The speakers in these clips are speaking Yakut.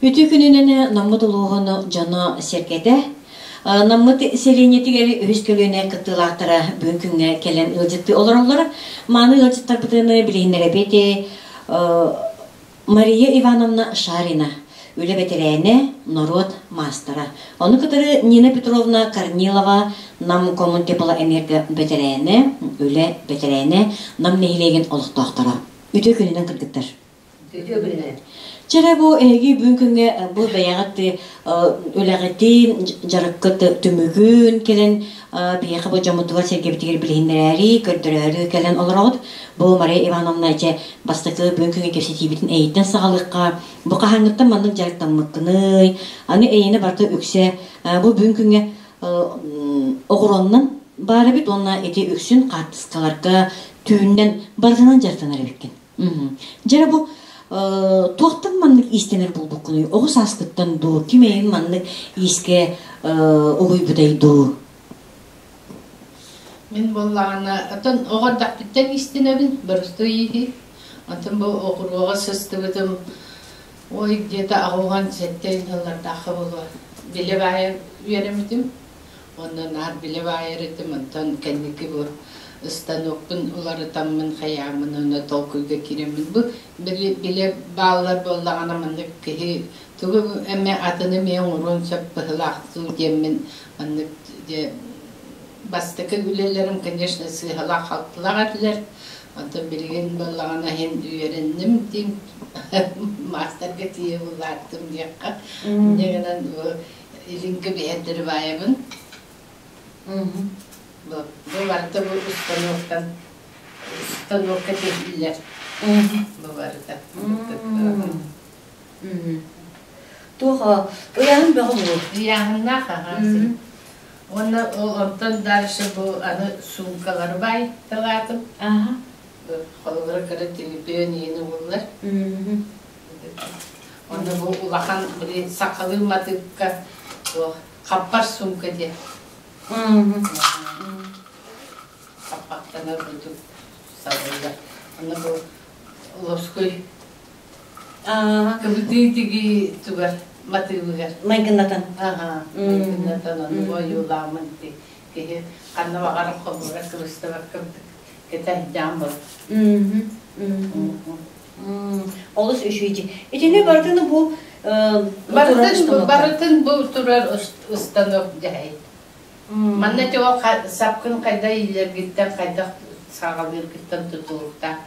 Үтүө күнүнэн Наммыт улууһун дьоно-сэргэтэ Наммыт сэлиэнньэтигэр үһүс көлүөнэ кыттыылаахтара бүгүн күҥҥэ кэлэн ыалдьыттыы олороллор. Мааны ыалдьыттарбытын билиһиннэрэбит Мария Ивановна Шарина, үлэ бэтэрээнэ, норуот маастара. Ону кытары Нина Петровна Корнилова, Нам Коммунтеплоэнерго бэтэрээнэ, үлэ бэтэрээнэ, Нам нэһилиэгин олохтоохторо. Үтүө күнүнэн кыргыттар. Үтүө күнүнэн. Чэрэ бу эһиги бүгүн күҥҥэ бу бэйэҕит үлэҕитин, дьарыккыт түмүгүн кэлэн биһиэхэ бу дьоммутугар сэргэбитигэр билиһиннэрээри, көрдөрөөрү кэлэн олороҕут. Бу Мария Ивановна ичэ бастакы бүгүн күҥҥэ кэпсэтиибитин эйиттэн саҕалыахха. Бу хаһааҥҥыттан маннык дьарыктаммыккыный? Аны эйиэнэ барыта үксэ бу бүгүн күҥҥэ оҕуруоннан баар эбит уонна ити үксүн хаартыскаларга түүннэн барытынан дьарыктанар эбиккин. Дьэ бу туохтан маннык иистэнэр буолбуккунуй? Оҕо сааскыттан дуу, ким эйин маннык иискэ угуйбутай дуу? Мин буоллаҕына, оттон оҕо эрдэхпиттэн иистэнэбин, боростуой ииһи. Онтон бу оҕуруоҕа сыстыбытым, ой, где-то 87 сыллардаахха буолуо. Билэ баайа үөрэммитим. Онно наар билэ баайар этим, онтон кэнники бу станокпун уларытаммын, хайааммын уонна толкуйга киирэммин бу билэ бааллар буоллаҕына маннык киһи тугу эмэ атыны эмиэ оҥоруон сөп быһыылаах дуу диэммин маннык дьэ бастакы үлэлэрим, конечно, сыыһалаах-халтылаах этилэр. Онтон билигин буоллаҕына иһин үөрэнним диим, маастарга тиийэ улааттым диэххэ. Инньэ гынан бу Илиҥҥи биһэрдэри баайабын. Бу бу барыта бу установкан установка тиһиллэр. Бу барыта. Туох ыйааһын бөҕө буолуо? Ыйааһыннаах аҕа. Уонна ол онтон дальше бу аны суумкалары баайталаатым. Холобура кыра телепион иһин угуллар. Онно бу улахан били сахалыы матыыпка туох хаппар сумка диэн хаппахтанар курдук сабыллар. Онно бу лоскуй кыбытыы тигии тугар матыыбыгар. Майгыннатан. Аха, майгыннатан ону ойуулааммын киһи ханна баҕарар холбура кыбыстыбакка кэтэһдьаан бол. Олус үчүгэй. Итини барытын бу барытын барытын бу турар устанок дьаһай. Манна тоо сапкын хайда иилэргиттэн хайдах саҕалыыргыттан тутулуктаах.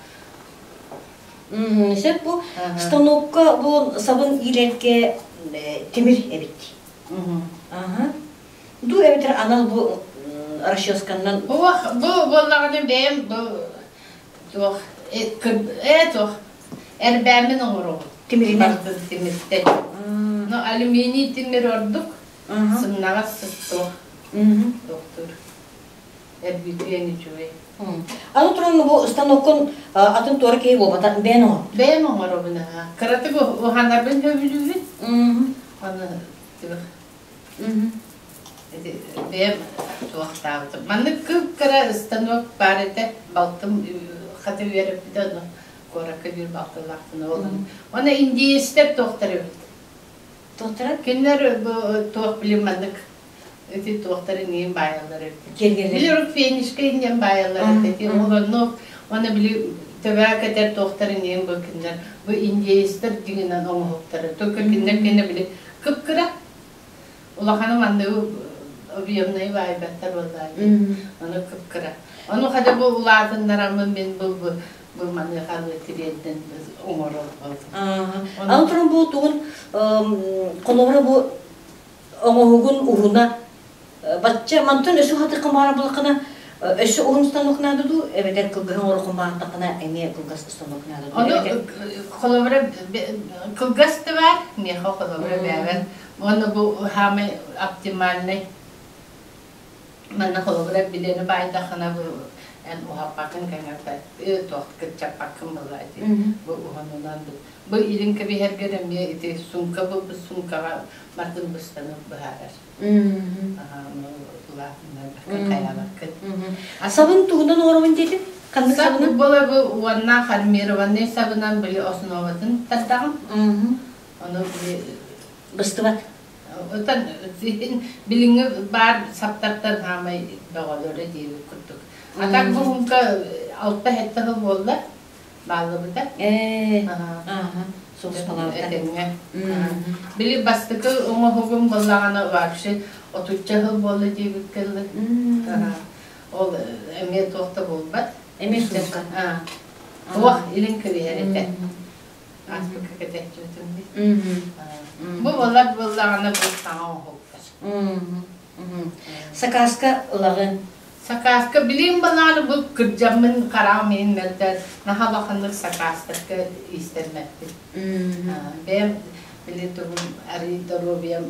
Сөп бу станокка бу сабын иилэргэ тимир эбит. Аха. Ду эбэтэр анал бу расческаннан Бу бу буоллаҕына бэйэм бу туох э туох эрбээммин оҥоробун. Тимиринэн. Барытын тимиртэн. Но алюминий тимир ордук сымнаҕас туох туохтуур эрбитиэн үчүгэй. Аны туран бу станоккун атын туора киһи буолбата бэйэн оҥор. Бэйэм оҥоробун аха. Кыратык уһанарбын сөбүлүүбүн. Аны Бэйэм туохтаабытым. Маннык кып-кыра станок баар этэ. Балтым хата үөрэппитэ ону куоракка биир балтылаахпын ол. Уонна индиецтэр туохтар эбит. Туохтара? Кинилэр бу туох били маннык ити туохтар иҥиин баайаллар эбит. Киэргэллэр. Били фенишка иҥиэн баайаллар этэ. Ити ол онно уонна били төбөө кэтэр туохтар иҥиэн бу кинилэр бу индиецтэр дьиҥинэн оҥоһуктара. Только кинилэр кэннэ били кып-кыра Улаханы манныгы объемнай баайбаттар буоллаа дии. Ону кып-кыра. Ону хата бу улаатыннараммын мин бу бу бу маныаха тириэрдэн оҥорор буолтум. Аны туран бу тугун холобура бу оҥоһугун уһуна бачча мантан өссө хатыкка баара булаххына өссө уһун станок наада дуу эбэтэр кылгаһын оҥороххун баартаххына эмиэ кылгас станок наада дуу Ону холобура кылгас да баар миэхэ холобура бээбэн Уонна бу хаамай оптимальный манна холобура билэни баайдаххына бу эн уһаппаккын кэҥэппэт туох кыччаппаккын буолла ити бу уһунунан бу илин кэбиһэргэр эмиэ ити сумка бу сумкаҕа бартын быстанып быһаарар улаатыннарбаккын хайаабаккын Сабын тугунан оҥоробун диэтин? Ханнык сабынан? Була бу уонна армированный сабынан били основатын тардаҕын. Ону били Быстыбат. Отон билиҥҥи баар саптартан хаамай бөҕөлөрө диэбит курдук. А так буһунка алта-сэттэ сыл буолла бааллыбыта. Ээ, ааха, суоспалаабыта. Этэҥҥэ. Били бастакы оҥоһугум буоллаҕына вообще отучча сыл буолла диэбиккэ дылы. Ол эмиэ туох да буолбат. Эмиэ суукка. Туох илин кэбиһэр этэ. Ааспыкка кэтэччибитим Бу буолар буоллаҕына бу саҥа оҥоһуктар. Сакааска ылаҕын. Сакааска билим банааны бу кырдьаммын хараҕым иһин мэлдьэр наһаа улаханнык сакаастарга иистэммэппин. Бэйэм били тугум арый доруобуйам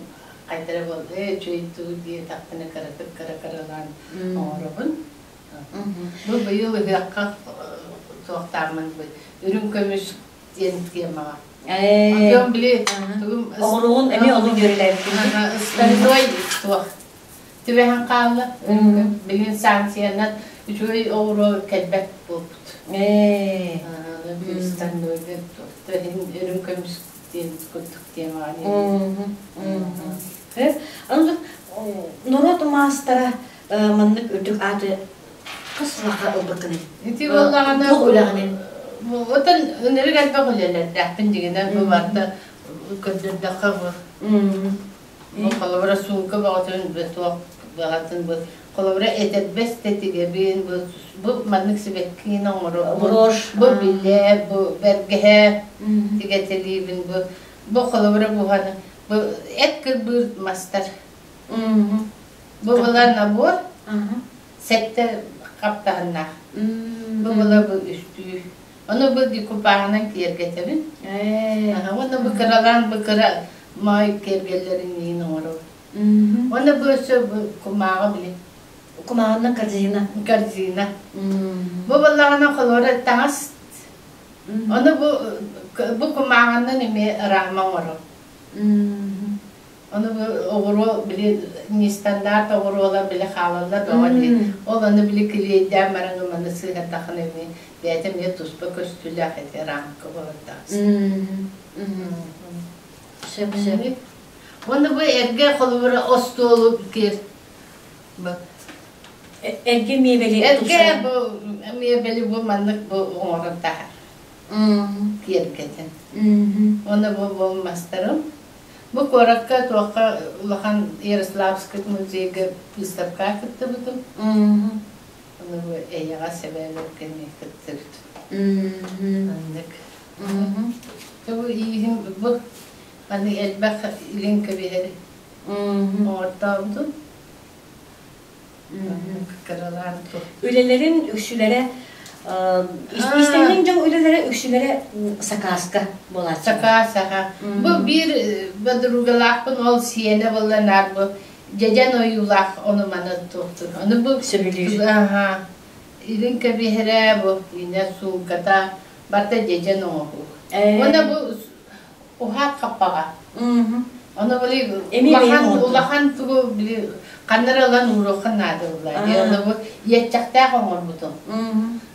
хайдара буолла ээ үчүгэй дуу диэтэхпинэ кыратык кыра-кыралаан оҥоробун. Бу быйыл ыһыахха туохтааммын үрүҥ көмүс диэн темаҕа. Онтон били тугум Оҕуругун эмиэ ону дьүөрэлээбиккин. Ыстарыой туох түбэһэн хаалла. Билин санкциянан үчүгэй оҕуруо кэлбэт буолбут. Станнойга үрүҥ көмүс диэн курдук темаҕа. Аны норуот маастара маннык үрдүк ааты хас сылаха ылбыккыный? Ити буоллаҕына Туох үлэҕинэн? Отон ынырык элбэх үлэлэрдээхпин дьиҥинэн бу барыта көрдөрдөххө бу бу холобура суумка бөҕөтүн туох бөҕөтүн бу холобура этэрбэс тэтигэбин бу бу маннык сибэккиин оҥоро Брошь. бу билэ бу бэргэһэ тигэтэлиибин бу бу холобура буһаны бу эт кырбыыр мастар Бу была набор сэттэ хаптаһыннаах. Бу была бу үстүү. Ону бу декупаһынан киэргэтэбин. Уонна бу кыралаан бу кыра моой киэргэллэрин иин оҥоробун. Уонна бу өссө бу кумааҕы били. Кумааҕынан корзина. Корзина. Бу буоллаҕына холуора таҥас. Ону бу бу кумааҕынан эмиэ рама оҥоробун. Ону оҕуруо били нестандарт оҕуруолар били хаалаллар бөҕө дии. Ол ону били килиэйдээн баран маны сыһыардаххына эмиэ бэйэтэ эмиэ туспа көстүүлээх ити рамка буолан таҕыста. Сөп сөп. Уонна бу эргэ холобура остуолу киэр Эргэ миэбэли Эргэ бу миэбэли бу маннык бу оҥорон таһар. Киэргэтэн. Уонна бу бу мастарым Бу куоракка туохха улахан Ярославскай музейга выставка кыттыбытым. Ону бу эйэҕэс эбээлэргэ эмиэ кыттыбытым. Маннык. Бу ииһим бу аны элбэх илин кэбиһэри оҥортообутум. Кыралаан Үлэлэрин үксүлэрэ истэҥниҥ дьон үлэлэрэ үксүлэрэ сакааска буолааччы. Сакаас, аха. Бу биир подругалаахпын ол сиэнэ буолла наар бу дьэдьэн ойуулаах ону маны туохтур. Ону бу сөбүлүүр. Аха. Илин кэбиһэрэ бу инэ суумката барыта дьэдьэн оҥоһуу. Уонна бу уһаат хаппаҕа. Ону били улахан улахан тугу били ханнара ылан ууруохха наада буолла. Ону бу иэччэхтээх оҥорбутум.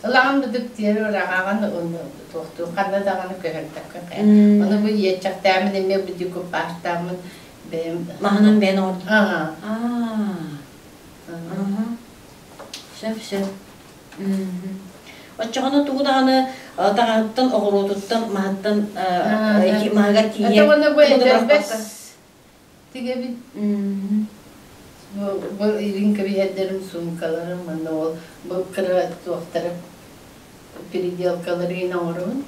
Ылаҕын быдык тиэри ыраҕаҕын ону туохтуу ханна даҕаны көһөрдөххө. Ону бу иэччэхтээмин эмиэ бу декупажтааммын бэйэм маһынан бэйэн оҥордум. Сөп сөп. Оччоҕуна тугу даҕаны таҥаһыттан, оҕуруотуттан, маһыттан маһыгар тиийэн уонна бу этэрбэс тигэбин. Бу бу илин кэбиһэрдэрим, суумкаларым, манна ол бу кыра туохтары переделкалары оҥоробун.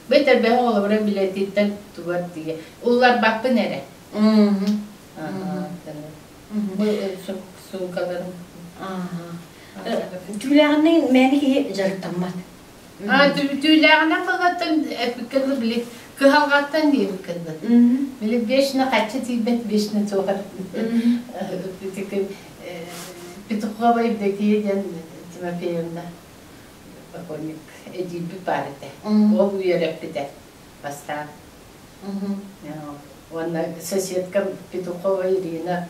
Бу этэрбэһи олобура билэтиттэн тугар тигэ. Улларбаппын эрэ. Бу суумкаларым. Түүлээҕинэн мээнэ киһи дьарыктаммат. Түүлээҕинэн балаттан эппиккэ били кыһалҕаттан диэбиккэ Били вечно хаччы тиийбэт вечно суохар Петухова Евдокия диэн Тимофеевна покойник эдьиийбит баар этэ. Ол үөрэппитэ бастаан. Уонна соседкам Петухова Ирина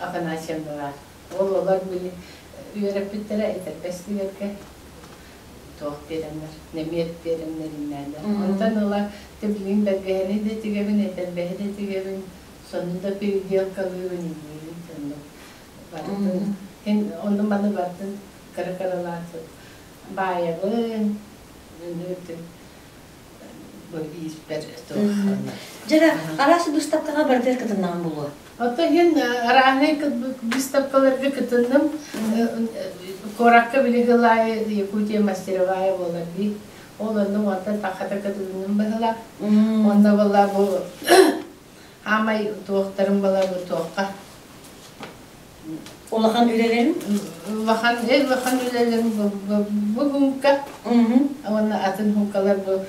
Афанасьевналаах. Ол олор били үөрэппиттэрэ этэрбэс диэргэ. туох биэрэннэр, нэмиэт биэрэннэр иннээлэр. Онтон ыла билигин бэргэһэни да тигэбин, этэрбэһи да тигэбин, сону да переделкалыыбын, инниибин соннук барытын. Һин онну маны барытын кыра-кыралаан баайабын, бу ииспэр туох. Дьэ, араас быыстапкаҕа барытыгар кытыннаҕым буолуо. Оттон иһин арааһынай выставкаларга кытынным. Куоракка били сыл аайы Якутия мастеровая буолар дии. Ол онно уонтан таххата кытынным быһыла. Онно была бу аамай туохтарым была бу туохха Улахан үлэлэрин? Улахан, улахан үлэлэрим бу гумка. Уонна атын гумкалар бу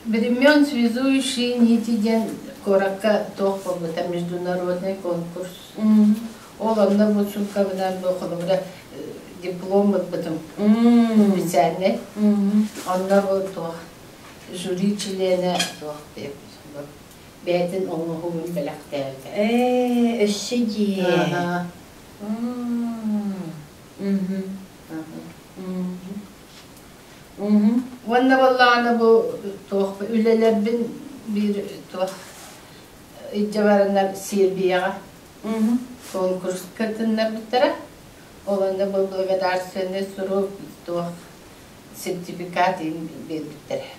Времен связующие нити диэн куоракка туох буолбута международный конкурс. Ол онно бу сумкабынан бу холобура диплом ылбытым специальный. Онно бу туох жюри чилиэнэ туох бэйэтин оҥоһугун бэлэхтээбитэ. Ээ, өссө дии. Уонна буоллаҕына бу туох үлэлэрбин биир туох илдьэ бараннар Сербияҕа конкурска кытыннарбыттара. Ол онно бу благодарственный сурук туох сертификат биэрбиттэрэ.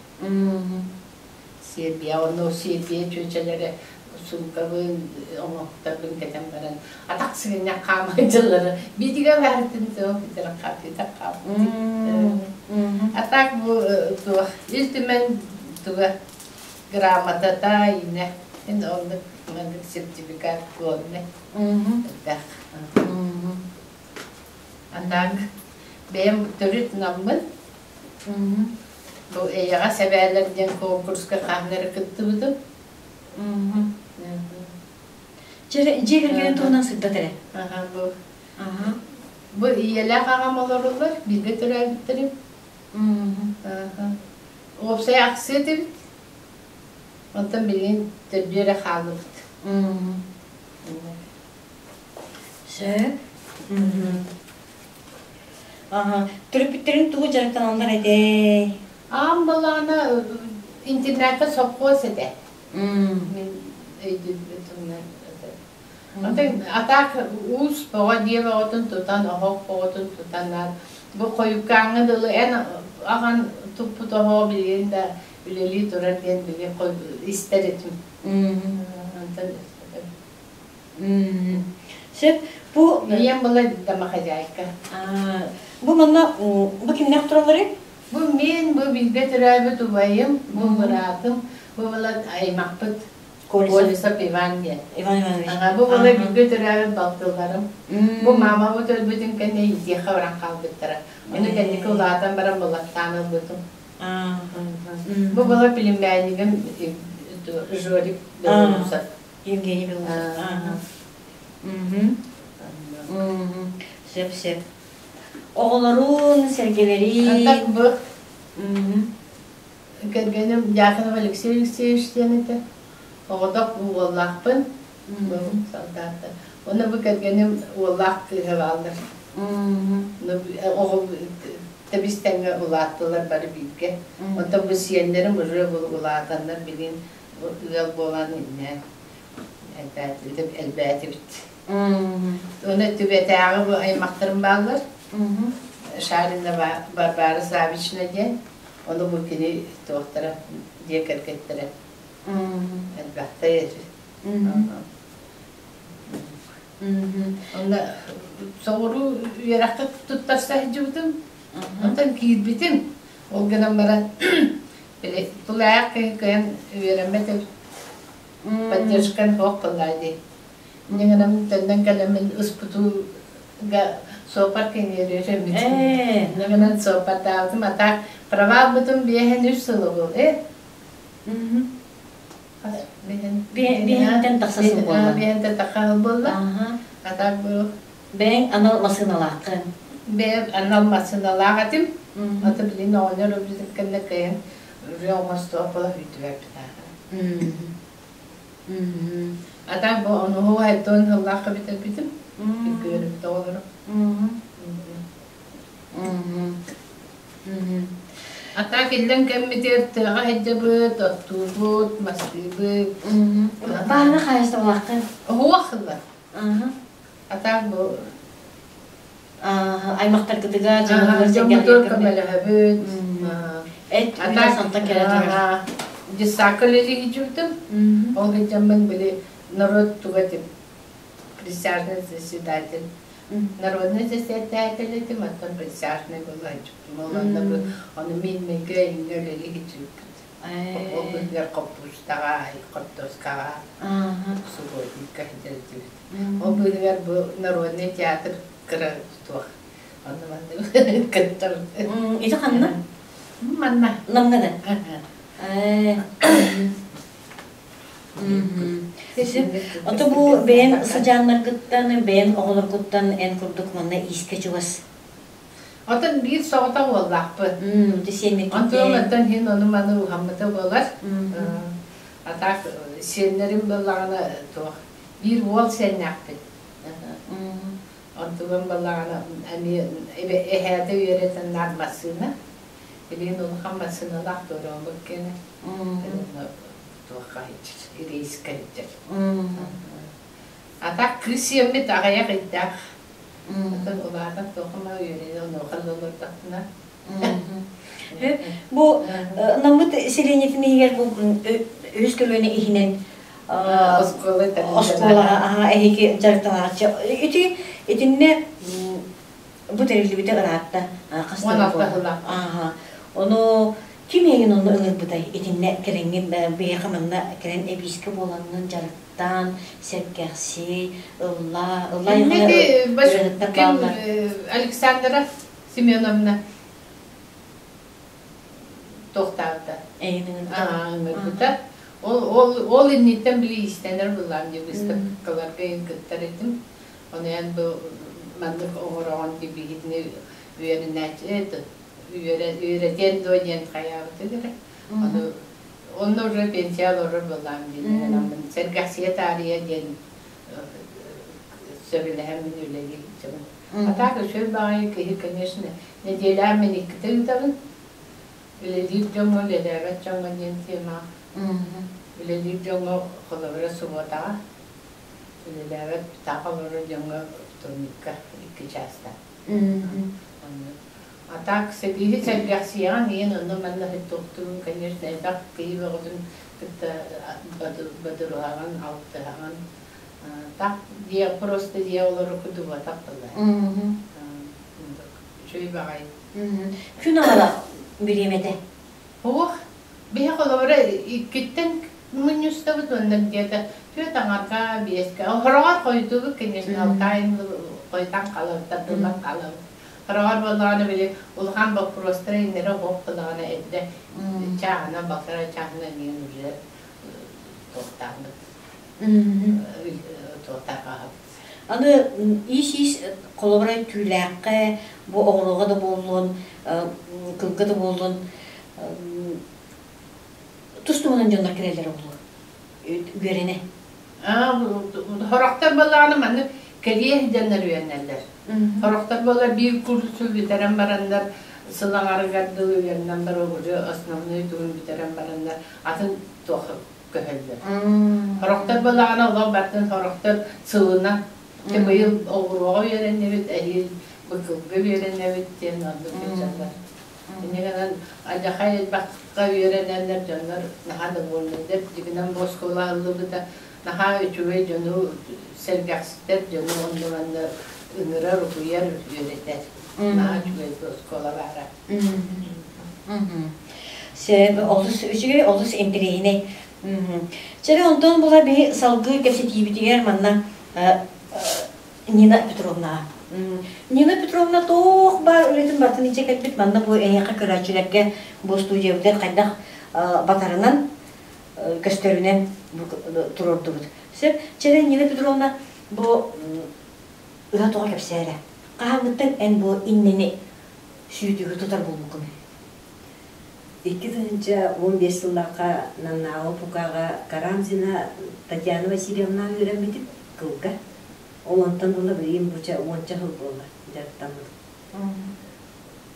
Сербия, онно Сербия чүөчэлэрэ суумкабын, оҥоһуктарбын кэтэн баран атах сыгынньах хаамай дьыллары биитигэ баһытын туох бүтэр хааппытах хааппыт. А так бу туох Ил Түмэн туга грамотата инэ ин оннук маннык сертификат куонна элбэх. А так бэйэм төрүт наммын Бу эйэҕэс эбээлэр диэн конкурска хаһан эрэ кыттыбытым. Дьиэ кэргэнин туһунан сырдат эрэ. Бу бу ийэлээх аҕам олороллор, бииргэ төрөөбүттэрим. Уопсай ахсыы этибит. Онтон билигин төрдүө эрэ хааллыбыт. Сөп. Аха. Төрөппүттэрин тугу дьарыктаналлар этэй? Аам балаана интернакка совхоз этэ. Мин өйдүүрбүтүнэн Атын атаак уус оҕо диэ оҕотун тутан, оһох оҕотун тутан бу хойуккааҥҥа дылы эн аҕан туппут оһоҕо билигин да үлэлии турар диэн били истэр этим. Онтон Сөп. Бу Ийэм была домохозяйка. Бу манна бу кимнээх туралларый? Бу мин, бу билбэ төрөөбүт убайым, бу быраатым, бу была аймахпыт Колесов Иван диэн. Иван Иванович. Ага, бу была билбэ төрөөбүт балтыларым. Бу маамабыт өлбүтүн кэннэ иитиэхэ баран хаалбыттара. Ону кэнники улаатан баран булаттаан ылбытым. Бу была племяннигым Жорик Белоусов. Евгений Белоусов. Сөп, сөп. Оҕолорун, сэргэлэрин... Так бу кэргэним Дьяконов Алексей Алексеевич диэн этэ. Оҕотох уоллаахпын, бу солдаттар. Уонна бу кэргэним уоллаах кыыһа бааллар. Оҕо тэбис тэҥҥэ улааттылар бары бииргэ. Онтон бу сиэннэрим уже улаатаннар билигин ыал буолан иннэ элбээтибит. Уонна түбэтээҕи бу аймахтарым бааллар. Шарина Варвара Савична диэн. Ону бу кини туохтара дьиэ кэргэттэрэ элбэхтэр. Онно соҕуруу үөрэххэ туттарса сылдьыбытым. Онтон киирбитим. Ол гынан баран Били тулаайах киһи кыайан үөрэммэт эбит. Поддержкан суох буоллаа дии. Инньэ гынан төннөн кэлэммин ыспытууга суоппар кэҥиэрэрэммит. Инньэ гынан суоппардаабытым, а так права ылбытым биэһэн үс сыл буол. Э? Биэһэнтэн тахса сыл буолла. Биэһэнтэн тахса сыл буолла. А так бу Бэйэҥ анал массыыналааххын. Бэйэм анал массыыналаах этим. Аты билин оҕонньор өлбүтүн кэннэ кыайан үрүө оҥостуох буола үтүбэппит А так бу онуһу айтон сыллаахха бүтэрбитим. Үккүөрүбүт оҕолорум. А так иллэҥ кэммитигэр тыаҕа сылдьабыт, оттуубут, мастыыбыт. Бааһына хаһаайыстыбалааххын? Оһуох ылла. А так бу Аймахтаргытыгар, дьоммутугар дьоммутугар көмөлөһөбүт. Эт үүтэ санта кэлэ турар. Дьыссаакка үлэлии сылдьыбытым. Ол сылдьаммын били норуот туга этим присяжный заседатель. Народный заседатель этим, оттон присяжный была. Ол онно бу ону мин-мингэ иҥҥэ үлэлии сылдьыбыппыт. Ол быыһыгар хоппуустаҕа, хортуоскаҕа, субботникка сылдьыбыт. Ол быыһыгар бу народный театр кыра туох онно манна кыттар. Ити ханна? Манна. Намҥа да? Ото бу бэйэн сыдьааннаргыттан, бэйэн оҕолоргуттан эн курдук манна иискэ чугас. Отон биир соҕотох уоллаахпыт. Онтуом оттон иһин ону-маны уһаммыта буолар. А так сиэннэрим буоллаҕына туох биир уол сиэннээхпин. Онтугум буоллаҕына эмиэ эһээтэ үөрэтэн наар массыына. Билигин улахан массыыналаах туораабыт киэнэ. Туохха сылдьар, рейскэ сылдьар. А так кыыс сиэммит аҕыйах ыйдаах. Оттон улаатан туохума үөрэнэ онуоха да олордохпуна. Бу наммыт селениетин иһигэр бу үһүс көлүөнэ иһинэн оскуолаҕа эһиги дьарыктанааччы. Ити итиннэ бу тэриллибитэ ыраатта. Хас Ону ким эйигин онно ыҥырбытай? Итиннэ кэлэҥҥин биһиэхэ манна кэлэн эбиискэ буолаҥҥын дьарыктаан, сэргэхсий, ыллаа, ыллаа ырыаһыттар бааллар. Александра Семеновна туохтаабыта. Эйигин ыҥырбыта. Ол, ол, ол инниттэн били иистэнэр былаан дии выставкаларга кыттар этим. Ону эн бу маннык оҥороҕун дии биһигини үөрэнээччи үөрэтиэн дуо диэн хайаабыта эрэ. Ону онно уже пенсия олорор былаан диэн сэргэхсийэ таарыйа диэн сөбүлэһэммин үлэлии сылдьабын. А так үчүгэй баҕайы киһи, конечно, нэдиэлэҕэ мин иккитэ ыытабын. Үлэлиир дьоҥҥо, үлэлээбэт дьоҥҥо диэн тема. Үлэлиир дьоҥҥо холобура субуотаҕа, үлэлээбэт таах олорор дьоҥҥо вторникка икки чаастан. А так сэбиэһи сэргэхсийэҕин иһин онно манна туохтуун, конечно, элбэх киһи бөҕөтүн кытта бодоруһаҕын, алтыһаҕын. Так дьиэ просто дьиэ олору кудубатах была. Үчүгэй баҕайы. Күн аҕала бириэмэтэ. Ох, биһи холобура иккиттэн мунньустабыт уонна где-то түөрт аҥарга, биэскэ. Хороҕор хойутуубут, конечно, алтаайын хойутаан хаалабыт, тардыллан хаалабыт. Хороҕор буоллаҕына били улахан боппуруостара иннэрэ оһох буоллаҕына эрдэ чааһынан балтараа чааһынан эмиэ уже туохтаабыт туохтаах Аны иис-иис холобура түүлээххэ бу оҕуруоҕа да буоллун, кылга да буоллун тус-туһунан дьоннор кэлэллэрэ буолуо үөрэнэ. Сорохтор буоллаҕына маннык кэлиэ дьоннор үөрэнэллэр. Сорохтор буоллар биир курсу бүтэрэн бараннар сыл аҥарыгар дылы үөрэнэн баран уже основной тугун бүтэрэн бараннар атын туох көһөллөр. Сорохтор буоллаҕына олох бартын сорохтор сылынан Дьэ быйыл оҕуруоҕа үөрэннибит, эһиил быкылга үөрэнэбит диэн оннук сылдьаллар. Инньэ гынан алдьархай элбэххэ үөрэнэллэр дьоннор наһаа довольнайдар. Дьигинэн бу оскуола аһыллыбыта наһаа үчүгэй дьону сэргэхситэр, дьону онно-манна ыҥырар, угуйар, үөрэтэр. Наһаа үчүгэй бу оскуола баара. Сөп, олус үчүгэй, олус интэриэһинэй. Чэ, онтон була биһи салгыы кэпсэтиибитигэр манна Нина Петровнаҕа. Нина Петровна туох баар үлэтин барытын илдьэ кэлбит. Манна бу эһиэхэ көрөөччүлэргэ бу студиябытыгар хайдах батарынан, көстөрүнэн туруордубут. Сөп. Чэ, Нина Петровна, бу ыһа тоҕо кэпсээ эрэ. Хаһааҥҥыттан эн бу иннэни сүүтүгү тутар буолбуккун? 2015 сыллаахха Намнааҕы УПК-ҕа Карамзина Татьяна Васильевна үөрэммитим кылга. Ол онтон ыла билигин буча уонча сыл буолла дьарыктаммытым.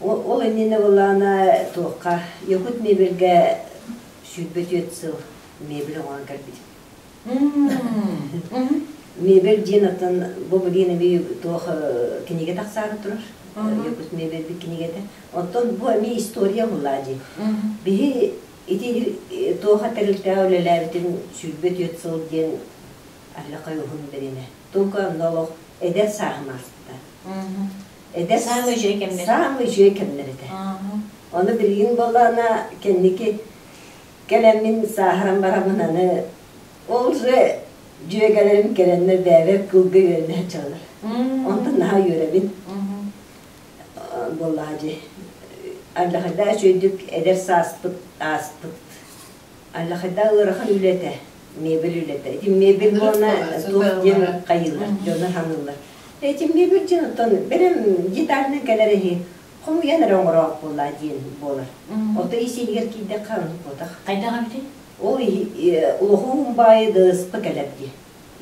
Ол иннинэ буоллаҕына туохха Якут мебельгэ 24 сыл мебель оҥорон кэлбитим. Мебель диэн оттон бу билигин эмиэ туох кинигэ тахсаары турар. Якут мебель кинигэтэ. Оттон бу эмиэ история буоллаа дии. Биһи ити туоха тэрилтэҕэ үлэлээбитим 24 сыл диэн аллакай уһун бириэмэ. Только онно олох эдэр сааһым ааспыта. Эдэр Саамай үчүгэй кэмнэр. Саамай үчүгэй кэмнэр этэ. Ону билигин буоллаҕына кэнники кэлэммин сааһыран бараммын аны ол же дьүөгэлэрим кэлэннэр бэйэбэр кылга үөрэнэ сылдьаллар. Онтон наһаа үөрэбин. Буоллаҕа дии. Алдьархайдаах үчүгэйдик эдэр сааспыт ааспыт. Алдьархайдаах ыарахан үлэ этэ, мебель үлэтэ. Ити мебель буолна туох диэн хайыыллар, дьону ханыыллар. Ити мебель диэн оттон бэлэм детальнай кэлэр иһи хомуйан эрэ оҥороох буоллаа диэн буолар. Ото ис иһигэр киирдэххэ оннук буотах. Хайдах эбитий? Ол улахан баайы ДСП кэлэр дии.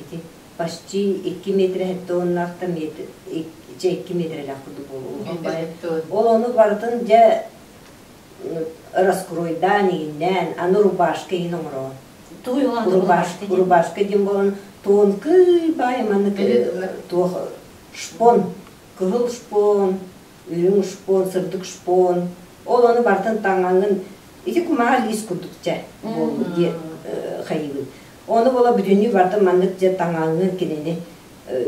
Ити почти 2 метр тоннаахта метр, чэ 2 метрэлээх курдук буолуо улахан баайы. Ол ону барытын дьэ раскройдаан иҥиннээн, аны рубашка иһин оҥороон. Тугуй ол Рубашка, рубашка диэн буолан тонкий баайы маннык туох шпон, кыһыл шпон, үрүҥ шпон, сырдык шпон. Ол ону барытын таҥаҥын ити кумаҕа лиис курдук чэ буолбут диye хайыыбын. Ону буола бүтүннүү барытын маннык дьэ таҥаҥын кинини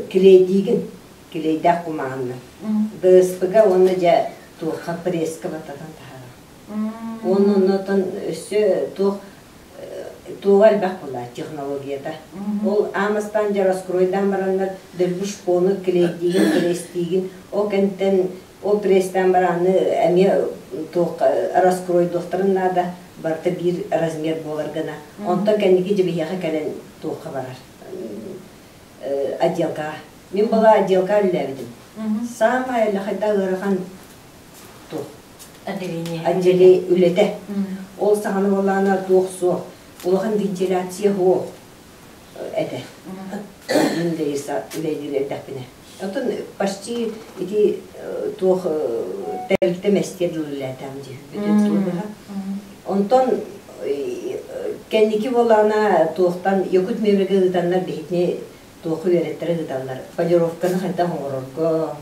килиэйдиигин, килиэйдээх кумааҕыннан. ДСП-га уонна дьэ туохха пресска баттатан таһаарар. Уонна оннотон өссө туох туоҕа элбэх буолла технологията. Ол аан дьэ раскройдаан бараннар дөлбү шпону клейдиигин, пресстиигин, ол кэнтэн ол пресстаан барааны эмиэ туох раскройдуохтарын наада, барыта биир размер буолар гына. Онтон кэнники дьэ биһиэхэ кэлэн туохха барар отделкаҕа. Мин была отделка үллээбитим. Самая хайда ыарахан туох Отделение. Отделение үлэтэ. Ол саҕана буоллаҕына туох суох. Улахан вентиляция суох этэ. Мин үлэлиир эрдэхпинэ. Оттон почти ити туох тэрилтэ мэстиэр дылы үлэлээтэм дии. Онтон кэнники буоллаҕына туохтан Якут мебельгэ ыытаннар биһитини туоху үөрэттэрэ ыыталлар. Полировканы хайдах оҥорорго,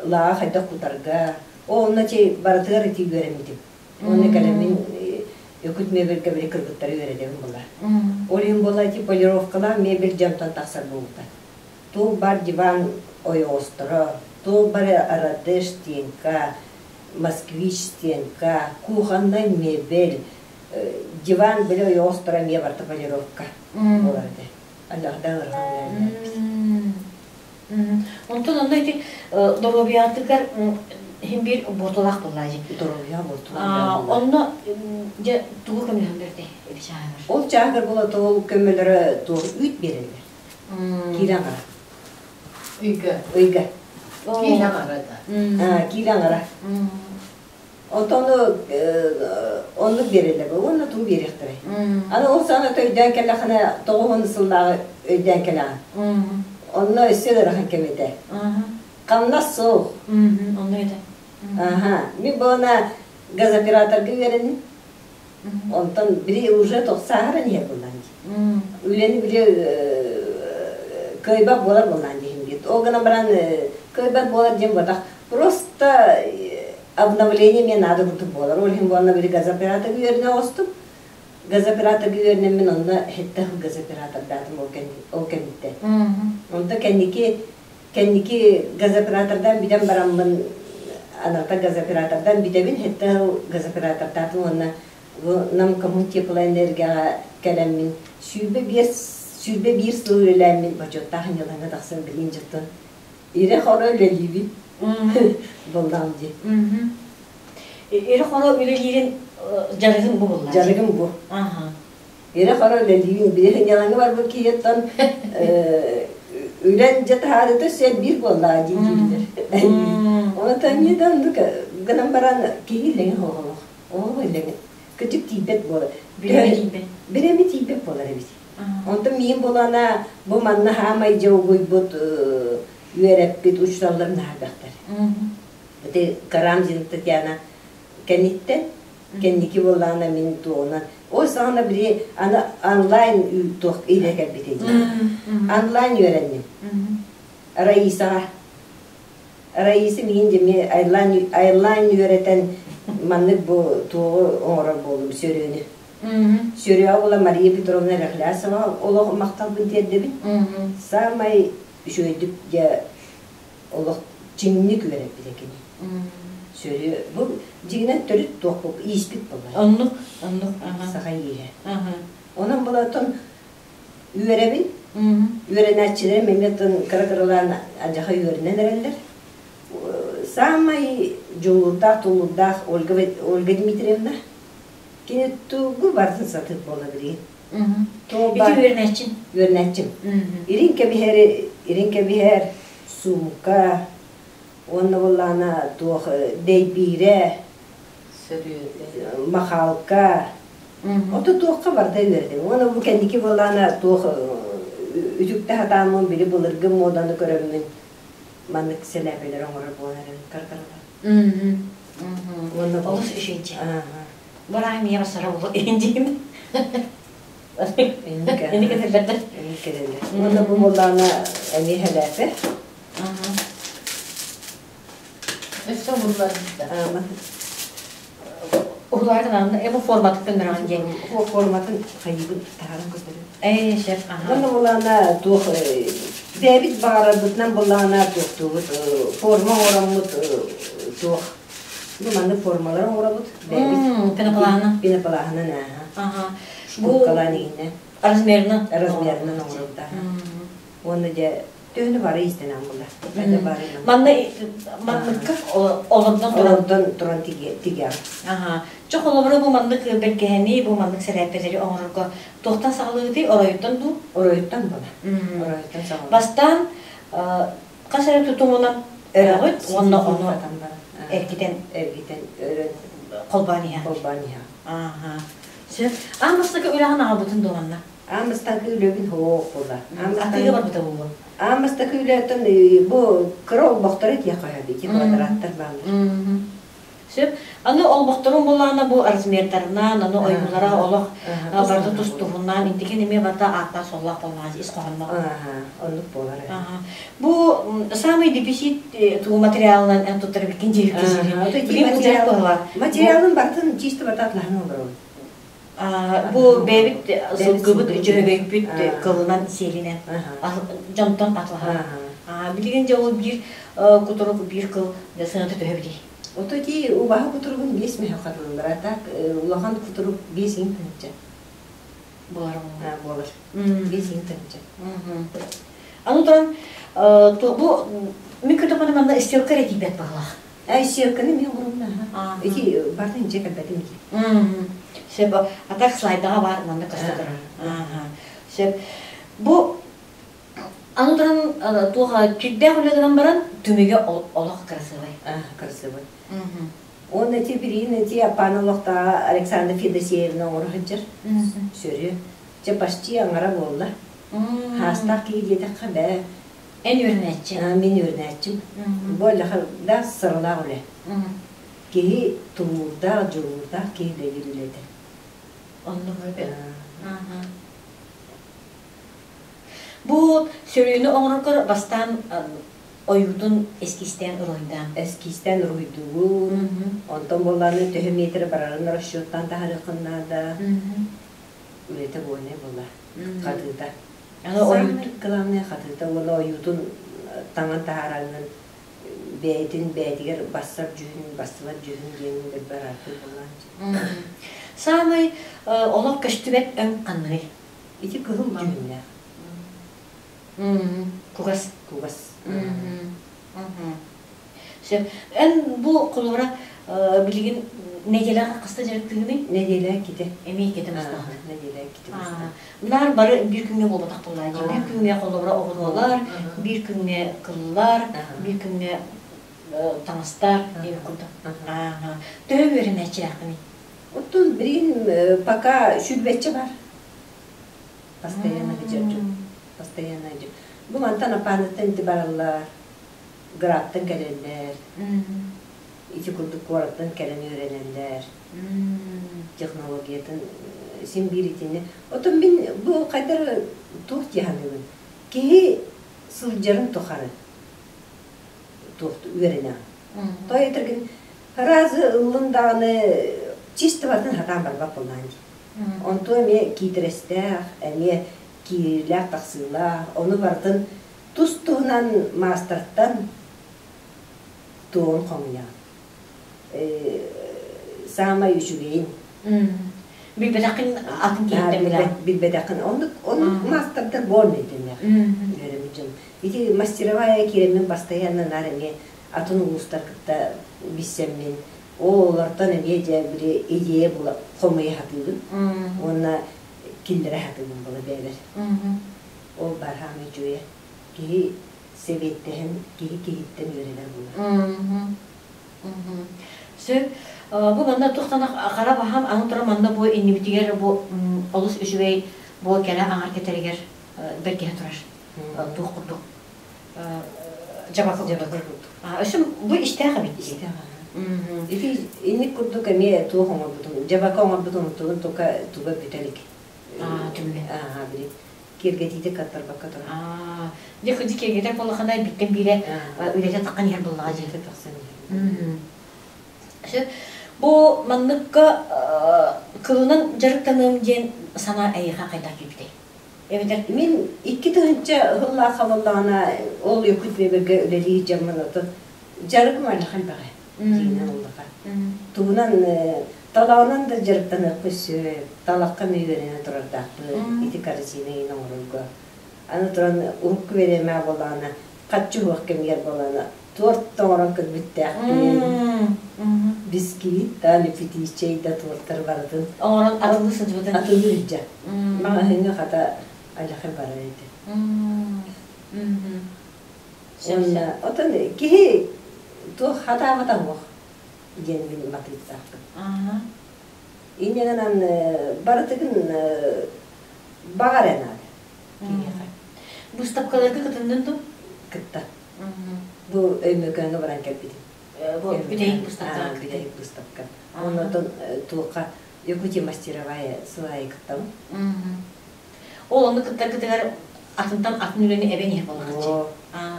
лааҕа хайдах кутарга. О, онно чи барытыгар ити үөрэммитим. Уонна кэлэммин Якут мебельгэ били кыргыттары үөрэтэбин буолар. Ол иһин буолла ити полировкалаах мебель дьонтон тахсар буолбута. Туох бар диван ойоҕосторо, туох бар Радеш стенка, Москвич стенка, кухонный мебель, диван били ойоҕосторо эмиэ барыта полировка буолар этэ. Аллахда ыарахан үлэлээбит. Онтон онно ити доруобуйатыгар иһин биир буортулаах буоллаа дии. Доруобуйа буортулаах. Онно дьэ тугу көмөлөһөн бердей эби чааһыгар? Ол чааһыгар буола ол көмөлөрө туох үүт биэрэллэр. Киилэ аҥара. Ыйга. Ыйга. Киилэ аҥара да. Киилэ аҥара. Онтон оннук биэрэллэр уонна тугу биэриэхтэрэй. Аны ол саҕана өйдөөн кэллэххинэ 90 сыллааҕы өйдөөн кэлэҕин. Онно өссө ыарахан кэм этэ. Хамнас суох. Онно этэ. Аха. Мин буолана газоператорга үөрэнним. Онтон били уже тохсааһыран иһэр буоллаан дии. Үлэни били кыайбат буолар буоллаан диһин диэт. Ол гынан баран кыайбат буолар диэн буотах. Просто обновление мне надо курдук буолар. Ол иһин буолна били газоператорга үөрэнэ оҕустум. Газоператорга үөрэнэммин онно хетте газоператордаатым ол кэнниттэн. Онто кэнники кэнники газоператордан бүтэн бараммын анарта газоператордан бүтэбин хетте газоператордаатым уонна нам коммунтеплоэнергияҕа кэлэммин 25 21 сыл үлэлээммин бочуоттаах ньылаҥҥа тахсан билин дьоттон ирэ-хоро үлэлиибин буоллаҕым дии. Ирэ-хоро үлэлиирин дьарыгын бу булла. Дьарыгым бу. Ирэ-хоро үлэлиибин. Били ньылаҥҥа барбыт киһиттэн үлэн дьэ таһаарыта сен биир буоллаҕа дии дииллэр. Оны таҥыы да оннук гынан баран киһи иллэҥи хоһолох. Оо иллэҥи. Кыдьык тиийбэт буолар. Бирэми тиийбэт буолар эбит. Онтон миин булана бу манна хаамай дьэ угуйбут үөрэппит учууталлар наһаа элбэхтэр. Ити Карамзин Татьяна кэнниттэн кэнники буоллаҕына мин туоҕунан ол саҕана били аны онлайн туох илэ кэлбитэ дии. Онлайн үөрэнним. Раисаҕа. Раиса миигин дьэ онлайн үөрэтэн маннык бу туоҕу оҥорор буоллум сөрүөнү. Сөрүөҕэ була Мария Петровна Рехлясова олох махталбын тиэрдэбин. Саамай үчүгэйдик дьэ олох чиҥник үөрэппитэ кини. Сөрүө бу дьиҥинэн төрүт туох ииспит буолар. Оннук, оннук. Саха ииһэ. Онон булатон үөрэбин. Үөрэнээччилэрим эмиэ кыра-кыралаан адьаха үөрэнэн эрэллэр. Саамай дьулуурдаах, тулуурдаах Ольга, Ольга Дмитриевна. Кини тугу барытын сатыыр буола билигин. Ити үөрэнээччим. Үөрэнээччим. Ирин кэбиһэр, ирин кэбиһэр, суумка, уонна буоллаҕына туох дэйбиирэ, махалка, Ото туохха барда үөрдүм. Уонна бу кэнники буоллаҕына туох үтүктэ сатааммын били былыргы муоданы көрөммүн маннык сэлээпэлэр оҥорор буолан эрэбин кыр-кыралар. Уонна Олус үчүгэйдик. Бараа миэхэ сара боло индиим. Инник этэллэр. Инник этэллэр. Уонна бу буоллаҕына эмиэ сэлээпэ. Өссө уһулларбыта. Уһулаатын анна эбу форматын көрөҕүн диэн. Форматын хайыбын таһааран көрдөрүм. Ээ, шеф, аха. Уонна булаана туох бэйэбит баҕарарбытынан булаана туохтуубут форма оҥороммут туох бу маннык формалар оҥоробут бэйэбит пеноплаһынан пеноплаһынан ааха аха шкуркалаан иһинэ размерынан размерынан оҥоробут уонна дьэ Төһөнү бары иистэнэн була. Это бары. Манна манныкка олордон туран олордон туран тигэҕин. Аха. Чох холобура бу маннык бэргэһэни, бу маннык сэрээппэлэри оҥорорго туохтан саҕалыыгытый? Оройуттан дуу? Оройуттан була. Оройуттан саҕалыы. Бастаан хас эрэ тутумунан өрөҕүт уонна ону эргитэн эргитэн өрөн холбоон иһэ. Холбоон иһэ. Аха. Сөп. Аан бастакы үлэҕин аҕалбытын дуо манна? Аан бастакы үлэбин суох була. Атыыга барбыта буолуо. Аан бастакы үлэттэн бу кыра олбохтору этиэххэ сөп, ити квадраттар бааллар. Сөп. Аны олбохторун булаана бу размердарынан, аны ойуулара олох барыта тус-туһунан, интикен эмиэ барыта ааттаах суоллаах буоллаҕа ис хоһоонноох. Оннук буолар. Бу самый дефицит туу материалынан эн туттар эбиккин диэбиккин Материалын барытын чисто бататлаһан олоробун. Бу бэйэбит сылгыбыт, дьөһөгөйбүт кылынан, сиэлинэн дьонтон атлаһар. Билигин дьэ ол биир кутурук биир кыл сыаната төһө билий? Ото ити убаһа кутуругун 5 мөһө хатыллара так улахан кутурук 5 иҥ тыһынча. Буолар. Буолар. 5 иҥ тыһынча. Аны туран бу мин көтөҕөнө манна стрелка эрэ тиийбэт баҕалаах. Ай сиэрканы мен урунна. Ити бартын дьэ кэлбэтим ити. Сөп. А так слайдаға бар манна көстө турар. Сөп. Бу аны туран туох кирдээх үлэ гынан баран түмүгэ олох красивый. Красивый. Он эти бирин эти аппаан олохтоох Александра Федосеевна оҥоро сылдьар. Сөрү. Чэ почти аҥара буолла. Хаастаах киһи диэтэххэ бээ. Эн үөрэнээччи. Мин үөрэнээччим. Бу да сыралаах үлэ. Киһи тулуурдаах, дьулуурдаах киһи үлэлиир үлэтэ. Оннук Бу сөрүүнү оҥороргор бастаан ойуутун эскизтээн уруһуйдаан. Эскизтээн уруһуйдуубун. Онтон буоллааны төһө метр барарын расчеттаан таһарыаххын наада. Үлэтэ буолнай буолла. Хатыыта. Саамай главное хатыыта уонна ойуутун таҥан таһаараҥҥын бэйэтин бэйэтигэр бассар дьүһүн, бассыбат дьүһүн диэн бэрбэр ааттыыр буолаан. Саамай олох көстүбэт өҥ ханныгый? Ити кыһыл дьүһүннээх. Кугас. Кугас. Сөп. Эн бу холобура билигин нэдиэлэҕэ хаста дьарыктыыгыный? Нэдиэлэ ките. Эмиэ ките мустаҕына. Нэдиэлэ ките мустаҕына. Наар бары биир күҥҥэ буолбатах буоллаа дии. Биир күҥҥэ холобура оҕуруолар, биир күҥҥэ кыллар, биир күҥҥэ таҥастар диэн курдук. Төһө үөрэнээччилээххиний? Оттон билигин пока сүүрбэччэ бар. Постоянно дьон. Постоянно дьон. Бу мантан апааныттан ити бараллар, граттан кэлэллэр. Ити курдук куораттан кэлэн үөрэнэллэр. Технологиятын син биир итини. Отон мин бу хайдар туох дии саныыбын. Киһи сылдьарын тухары туох үөрэнэҕин. Той этэргин разы ыллын даҕаны чисто бартын хатаан барбат буоллаан дии. Онтуо эмиэ киитэрэстээх, эмиэ киириилээх-тахсыылаах, ону барытын тус-туһунан маастартан туоҕун хомуйаҕын. Саамай үчүгэйин. Билбэтэххин атын киһиттэн билэҕин. Билбэтэххин. Оннук, оннук маастардар буолан этиннэх. Үөрэммит дьон. Ити мастеровая киирэммин постоянно наар эмиэ атын улуустар кытта билсэммин, ол олортон эмиэ дьэ били идея була хомуйа сатыыбын. Уонна киллэрэ сатыыбын була бэйэбэр. Ол баар хаамай үчүгэйэ. Киһи сэбиэттэһэн, киһи киһиттэн үөрэнэр буолар. Сөп. Бу манна тухтана хара баһам аны туран манна бу иннибитигэр бу олус үчүгэй бу кэрэ аҥар кэтэригэр бэргэһэ турар. Туох курдук дьабака курдук. Өссө бу истээх эбит. Истээх. Ити инник курдук эмиэ туох оҥорбутум, дьабака оҥорбутум тугун тука туга бүтэ илик. Түмүгэ. Аа, били киэргэтиитэ каттарбакка турар. Дьэ, кырдьык киэргэтэр буоллахына биттэн биирэ үлэтэ таххан иһэр буоллаҕа дии. Үлэтэ тахсан иһэр. Сөп. Бу манныкка кылынан дьарыктаныам диэн санаа эйиэхэ хайдах киирбитэй? Эбэтэр Мин 2000 сыллаахха буоллаҕына ол Якут Мебельгэ үлэлии дьаммын отон дьарыгым элбэх элбэҕэ дьиҥинэн улахан. Тугунан талаҕынан да дьарыктаныахпын сөп, талахха эмиэ үөрэнэ турардаахпын, ити корзина иһин оҥорорго. Аны туран урукку бириэмэ буоллаҕына харчы уһуох кэмигэр буоллаҕына торт оҥорон көрбүттээхпин. Бисквит да, лепетичей да тортары барытын оҥорон атылыы сылдьыбытын атылыы илдьэ. Маҕаһыыҥҥа хата аллахай барар этэ. Уонна отон киһи туох хатаабата уох диэн мин матыыптаахпын. Инньэ гынан барытыгын баҕар эрэ наада киһиэхэ. Быыстапкаларга кытыннын дуу? Кытта. Бу Өймөкөөҥҥө баран кэлбитим. Бу бүтэһик быыстапкаҕа Бүтэһик быыстапка. Оннотон туохха Якутия мастеровая сылайы кыттабын. Ол онну кыттаргытыгар атынтан атын үлэни эбэн иһэр буоллаҕыччы.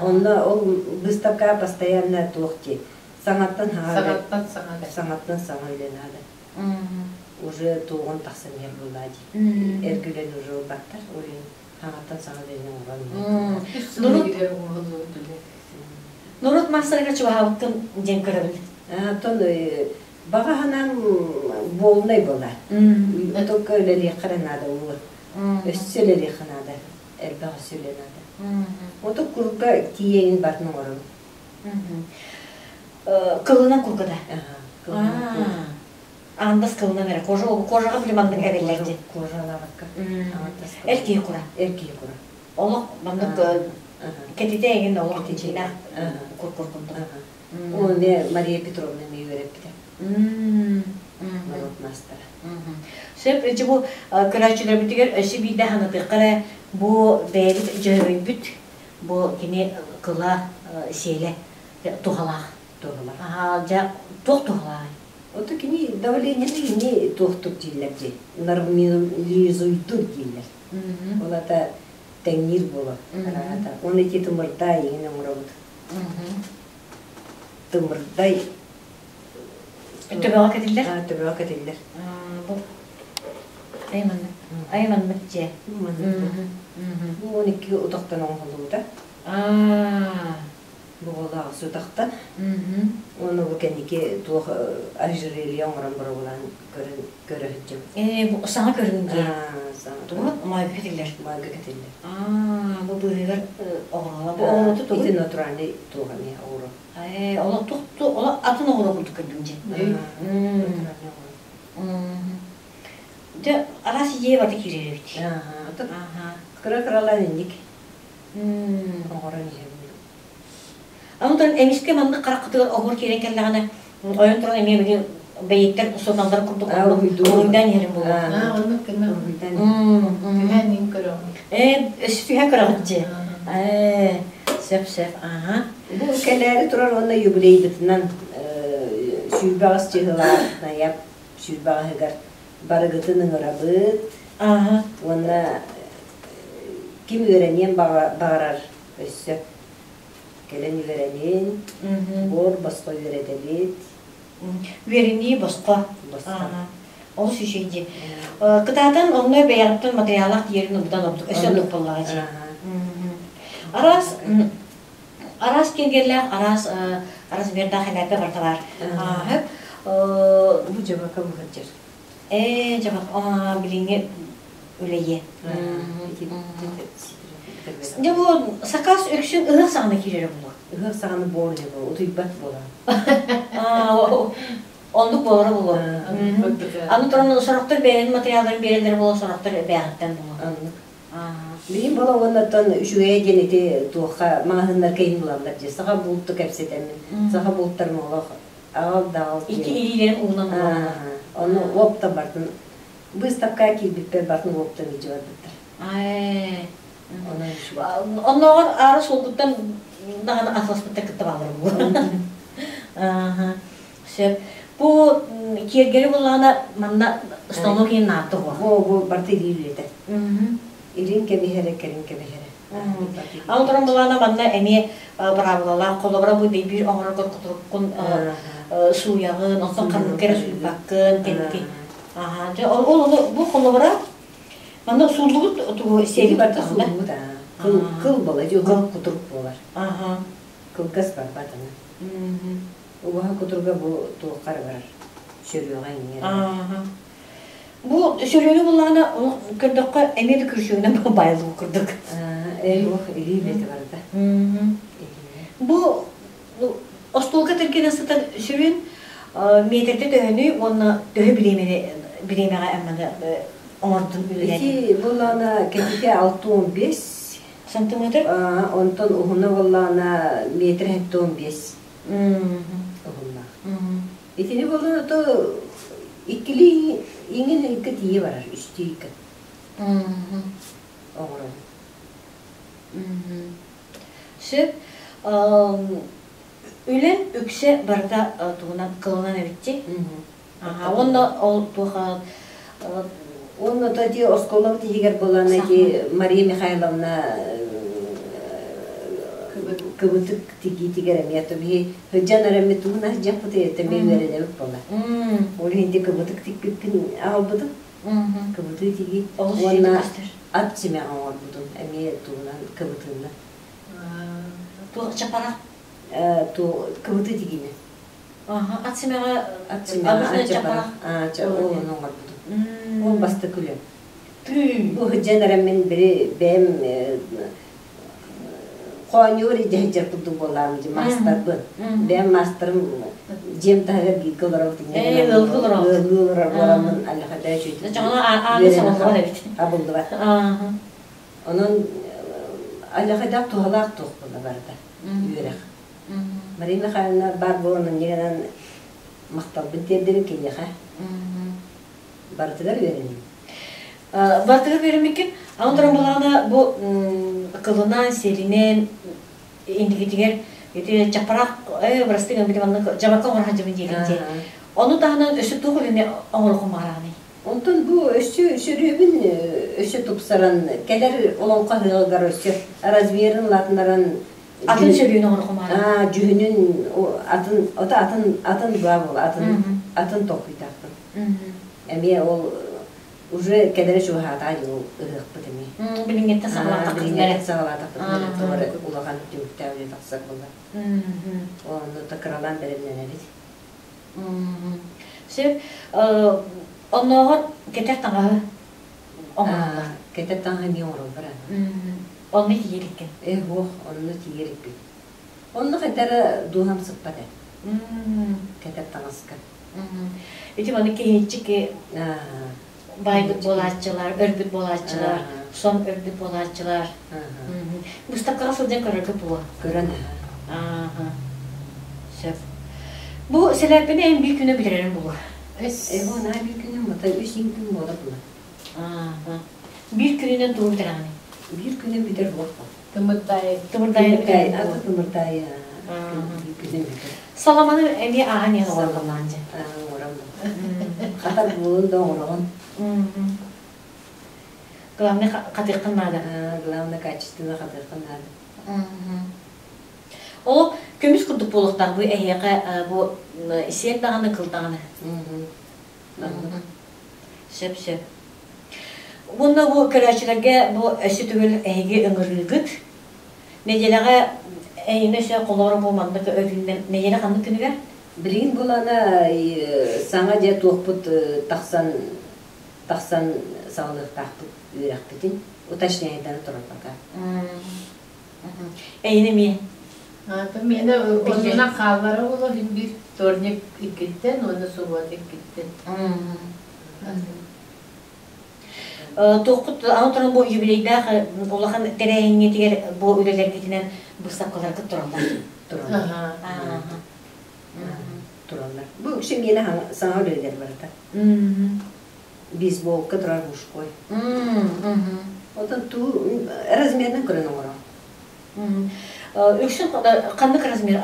Онно ол быыстапка постоянно туох дии саҥаттан саҥа Саҥаттан саҥа саҥаттан саҥа үлэ наада. Уже туоҕун тахсан иһэр буоллаа дии. Эргүлэн уже ылбаттар. Ол иһин хаҥаттан саҥа үлэни оҥорон Норуот норуот маастарыгар чугаһаабыккын диэн көрөбүн. Оттон баҕа санаам буолунай буолар. Только үлэлиэххэ эрэ наада буолуо. Өссө үлэлиэххэ наада. Элбэх өссө үлэ наада. Ото курга тиийэйин барын оҥоробун. Кылынан курга да? Аандас кылынан эрэ. Кожа, кожаҕа били маннык эбэллэр дии. Кожалаабакка. Эр киһи кура. Эр киһи кура. Олох маннык кэтитэ эҥин олох тичиинээх кур кур курдук. Ол эмиэ Мария Петровна эмиэ үөрэппитэ. Норуот маастара. Сөп, ичи бу көрөөччүлэрбитигэр өссө биирдэ санатыахха эрэ бу бэйэбит дьөһөгөйбүт бу кини кыла сиэлэ туһалаах. Туһалаах. Аха, дьэ, туох туһалааҕый? Ото кини давлениены кини туохтук дииллэр дии, нормализуйдур дииллэр. Ол ата тэҥниир буолар араата. Он ити тымырдай иҥин оҥоробут. Тымырдай Төбөҕө кэтиллэр? Төбөҕө кэтиллэр. Бу айманнык айманнык дьиэ. Бу 12 утахтан оҥоһуллубута. Буолаах сутахтан. Уонна бу кэнники туох ожерелье оҥорон боруобалаан көрөн көрө сылдьабыт. Ээ, бу саҥа көрүҥ дии. Тугу? Маайга кэтиллэр. Маайга кэтиллэр. Аа, бу быыһыгар оҕуруола. Бу оҕуруоту тугу? Ити натуральный туох эмиэ оҕуруо. Ээ, олох тух олох атын оҕуруо курдук көрдүм дьэ. Натуральный оҕуруо. Дьэ, араас идея барыта киирэр эбит. Ааха. Кыра-кыралаан инник оҥорон иһэбин. Онтон эмискэ маннык хараххытыгар оһуор киирэн кэллэҕинэ, ойон туран эмиэ били бэйиттэр суоталларын курдук уруйдаан иһэрин буолуо. Оннук гына түһээн иһин көрөҕүн. Ээ, өссө түһээн көрөҕүт дии. Ээ, сөп-сөп, аха. Бу кэлээри турар уонна юбилейбытынан Сүүрбэҕис чыһылаах Найап сүүрбэҕиһигэр барыгытын ыҥырабыт уонна ким үөрэниэн баҕарар өссө кэлэн үөрэнин, буор босхо үөрэтэбит. Үөрэнии босхо. Олус үчүгэй дии. Кытаатан онно бэйэҕиттэн материаллаах тиийэрин ылбытан ордук, өссө ордук буоллаҕа дии. Араас араас киэргэллээх, араас размердаах элээппэ барыта баар. Бу дьабака быһырдьар. Ээ, дьабак, билиҥҥи үлэйиэ. Дьэ бу сакаас үксүн ыһыах саҕана киирэрэ буолуо. Ыһыах саҕана буолар буолуо, утуйбат буолар. Оннук буолара буолуо. Аны туран сорохтор бэйэлэрин материалларын биэрэллэрэ буолуо, сорохтор бэйэҕиттэн буолуо. Оннук. Билим буола уоннаттан үчүгэйэ диэн ити туохха маҕаһыыннарга иһин булаллар дии. Саха булту кэпсэтэммин. Саха бултарым олох аҕал да аҕал Икки илиилэрин уунан булаллар. Ону уоптан бартын выставкаҕа киирбиппэр бартын уоптан илдьэ барбыттар. Оннооҕор аара суолгуттан даҕаны атыласпыттар кытта бааллар буолуо. Сөп. Бу киэргэли буллаҕына манна станок иһин наатты буо. Бу бу барыта илии үлэтэ. Илин кэбиһэрэ, кэлин кэбиһэрэ. Аны туран булаана манна эмиэ быраабылалаах холобура бу дэйбиир оҥороргор кутуруккун сууйаҕын, онтон ханныкка эрэ сууйбаккын, кэнники. Аха, дьэ ол ону бу холобура манна сууллубут тугу сиэли барыта сууллубут аа. Кыл кыл буолар, кыл кутурук буолар. Аха. Кылгас барбат аны. Убаһа кутуруга бу туохха эрэ барар, сөрүөҕэ иҥиэр. Бу сөрүөнү буллаҕына, көрдөххө, эмиэ да күрсүгүнэн байылык курдук. Эх, илии үлэтэ барда. Бу остуолга тиргэнэ сытар сүрүн метрде төһөнү уонна төһө бириэмэни бириэмэҕэ эмманы оҥордун үлэлээтин? Ити буоллаҕына кэтитэ 65 сантиметр. Онтон уһуна буоллаҕына метр 75 уһуннаах. Итини буолан ото иккилии иҥин икки тиийэ барар, үстүү икки оҥоробун. Сөп. Үлэм үксэ барыта тугунан кылынан эбитти. Уонна ол туох Уонна то ити оскуолабыт иһигэр буолан ити Мария Михайловна кыбытык тигиитигэр эмиэ то биһи сылдьан эрэммит тугун сылдьаппыт эмиэ үөрэнэбит буолла. Ол иһин ити кыбытык тикпиппин аҕалбытым. Кыбытыы тигии уонна ат симэҕи оҥорбутум эмиэ тугунан кыбытыынан. Туох чапара? Кыбытыы тигиинэн. Ат симэҕэ Ат симэҕэ, чапара. Ол ону оҥорбутум. Ол бастакы үлэм. Бу сылдьан эрэммин били бэйэм хоонньуур илдьэ сылдьар курдук буоллаҕым дии маастарбын. Бэйэм маастарым дьиэм таһыгар бииргэ олоробут ыалга олороҕут. Ыаллыы олорор буоламмын аллахата үчүгэй. Дьоно ааны сабыллыбат эбит. Табыллыбат. Онон аллахайдаах туһалаах туох буолла барыта үөрэх. Мария Михайловна баар буолан инньэ махталбын тиэрдэбин киниэхэ. Барытыгар үөрэним. Барытыгар үөрэммиккин. Аны туран булаана бу кылынан, сиэлинэн инникитигэр ити чаппараах бырастыы гын маннык дьабакка оҥоро сылдьабын диэбит дии. Ону таһынан өссө туох үлэни оҥоруоххун баҕараҕыный? Онтон бу өссө сөрүөбүн өссө тупсаран кэлэр олоҥхо ыһыаҕыгар өссө размерын улаатыннаран Атын сөрүөнү оҥоруоххун баҕараҕын? Дьүһүнүн атын ото атын атын баа буола атын атын толкуйдаахпын. Эмиэ ол уже кэлэрэ чугаһаатаа дии ол ыһыахпыт эмиэ. Билиҥҥиттэн саҕалаатахпытына Билиҥҥиттэн саҕалаатахпытына эрэ улахан түмүктээх үлэ тахсар буолла. Онно кыралаан бэлэмнэнэбит. Сөп. Оннооҕор кэтэр таҥаһы оҥороллор. Кэтэр таҥаһы эмиэ оҥороллор. Онно тиийэр иккин. Э, ох, онно тиийэр иккин. Онно хайдара дууһам сыппат ээ. Кэтэр таҥаска. Ити маны киһиччик байбыт буолааччылар, өлбүт буолааччылар, сон өлбүт буолааччылар. Быыстапкаҕа сылдьан көрөргө буолуо. Көрөн. Сөп. Бу сэлээппини эн биир күнэ бүтэрэрин буолуо. Эбо наа биир күнүм бата үс иҥ күн буола була. Биир күнүнэн тугу бүтэрэҕиний? Биир күнүм бүтэр буолла. Тымырдаайы. Тымырдаайы Аты тымырдаайы биир күнүм бүтэр. Саламаны эмиэ ааһан иһэн оҕороллон дьэ. Оҥором. Хата буолун да оҥороҕун. Главное хатыаххын наада. Главное качественно хатыаххын наада. Ол көмүс курдук буолуохтаах бу эһиэхэ бу сиэл даҕаны кыл даҕаны. Сөп сөп. Уонна бу көрөөччүлэргэ бу өссө төгүл эһиги ыҥырыыгыт. Нэдиэлэҕэ эйиэнэ өссө холоро бу маннык өрүүннэн нэдиэлэ ханнык күнүгэр? Билигин булана саҥа дьэ туохпут тахсан тахсан саҕалыахтаахпыт үөрэхпитин уточняйдана турар пока. Эйиэнэ эмиэ? Миэнэ оннунан хааллара буолуо иһин биир вторник иккиттэн уонна суббота иккиттэн. Туохпут аны туран бу юбилейдаах улахан тэрээһиҥҥитигэр бу үлэлэргитинэн быыстапкаларгыт тураллар. Тураллар. Тураллар. Бу үксүн миэнэ саҥа үлэлэр барыта. Бейсболка турар мужской. Отон туу размерынан көрөн оҥорон. Үксүн ханнык размер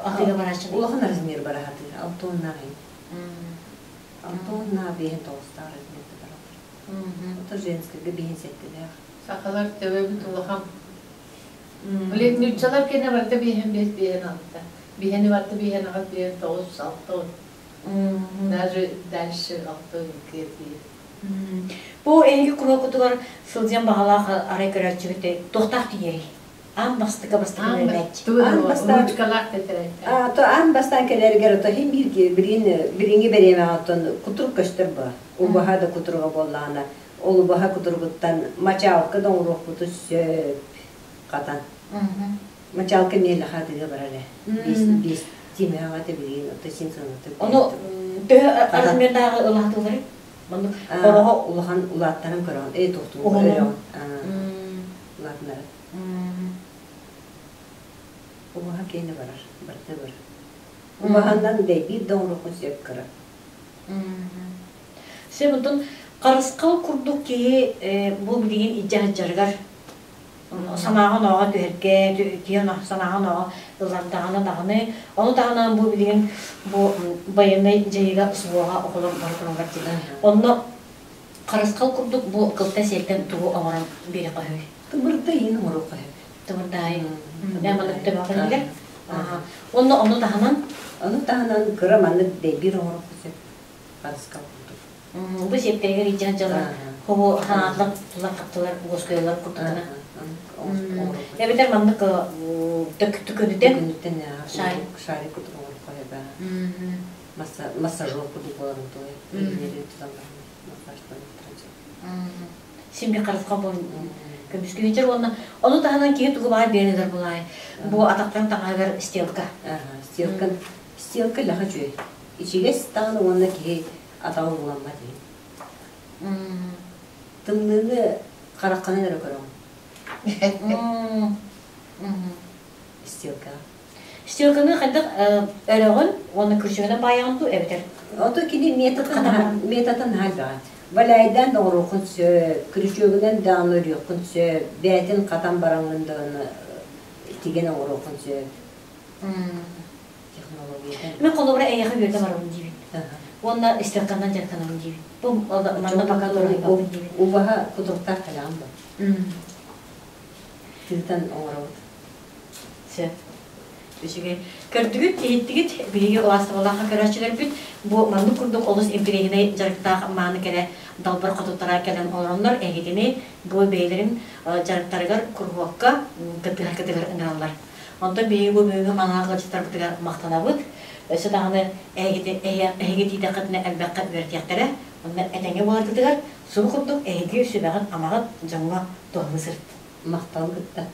атыыга барааччы? Улахан размер бараһатыы, алтыоннаах Алтыоннаах биэһин тоҕустаах размерга бараллар. Ото женскайга биэһин сэттэлээх. Сахалар төбөбүт улахан. Билин нууччалар кэнэ барыта биэһин биэс биэһин алта. Биэһини барыта биэһин аҕыс биэһин тоҕус алта Даже дальше алта икки Бу эһиги куруокутугар сылдьан баҕалаах арай көрөөччүбүт туохтаах тиийэрий? Аан бастакы бастакы үөрэнээччи. Аан бастаан Ручкалаах тетрадь. То аан бастаан кэлэригэр ото иһин биир билигин билиҥҥи бириэмэҕэ оттон кутурук көстөр баа. Убаһа да кутуруга буоллаҕына, ол убаһа кутуругуттан мачаалка да оҥоруохпутун сөп хатан. Мачаалка эмиэ лахаатыга барар ээ. Биэс биэс тимэҕэ да билигин ото син сыаната. Ону төһө размердааҕы ылаатылары? Маннык хороҕо улахан улааттаран көрөҕүн. Ээ тохтуу өрөҕүн. Улаатынара. Убаһа киэнэ барар, барыта барар. Убаһаннан дэйбиир да оҥоруоххун сөп кыра. Сөп, онтон харысхал курдук киһи бу билигин илдьэ сылдьарыгар санааҕа-онооҕо түһэргэ, киһи санааҕа-онооҕо ыллардаҕына даҕаны, ону таһынан бу билигин бу байыаннай дьайыыга СВО-ҕа оҕолор бары тураллар дии. Онно харысхал курдук бу кылта сиэлтэн тугу оҥорон биэриэххэ үһүй? Тымырдайын оҥоруохха сөп. Тымырдаайын. Маннык төбөҕө Уонна ону таһынан? Ону таһынан кыра маннык дэйбиир оҥоруохха сөп. Харысхал курдук. Бу сиэптэригэр илдьэ сылдьаллар, хоһу ханаатылар, туттулар, хаптылар, уоскуйаллар курдуктана. Эбэтэр маннык төкүнүтэн Төкүнүтэн шарик шарик курдук оҥоруохха сөп. Массажер курдук буоларын туой. Илиилэри тутан баран массажтан Син бир харысхал буолан көмүскүһүнчэр уонна ону таһынан киһи тугу баҕар биэрэн ылар булаай. Бу атахтарын таҥаһыгар стелка. Стелка стелка лаха үчүгэй. Ичигэс даҕаны уонна киһи атаҕын уламмат иһин. Тымныыны хараххынан эрэ көрөҕүн. Стелкаҕа. Стелканы хайдах өрөҕүн уонна күрсүгүнэн баайаҕын дуу эбэтэр? Ото кини методын методын наһаа Валяйдаан да оҥоруоххун сөп, күрүчүөгүнэн даҕаны өрүөххүн сөп, бэйэтин хатан бараҥҥын даҕаны тигэн оҥоруоххун сөп. Технологията. Мен холобура эйиэхэ үөрдэ барабын диибин. Уонна истерканнан дьарыктанабын диибин. Бу манна пока туруйбаппын диибин. Убаһа кутуруктаах кэлэҕин бу. Тыытан оҥоробут. Сөп. Үчүгэй. Көрдүгүт, иһиттигит, биһиги улаастабалаах көрөөччүлэрбит бу маннык курдук олус интэриэһинэй дьарыктаах мааны кэрэ далбар хотуттара кэлэн олороннор эһигини бу бэйэлэрин дьарыктарыгар куруһуокка кыттыһар-кытыгар ыҥыраллар. Онтон биһиги бу бүгүҥҥү маҥаах ыалдьыттарбытыгар махтанабыт. Өссө даҕаны эһиги тиийдэххитинэ элбэххэ үөрэтиэхтэрэ. Онно этэҥҥэ буоларгытыгар субу курдук эһиги сүбэҕит-амаҕыт дьоҥҥо туһалыы сырыттын. Махтал кытта.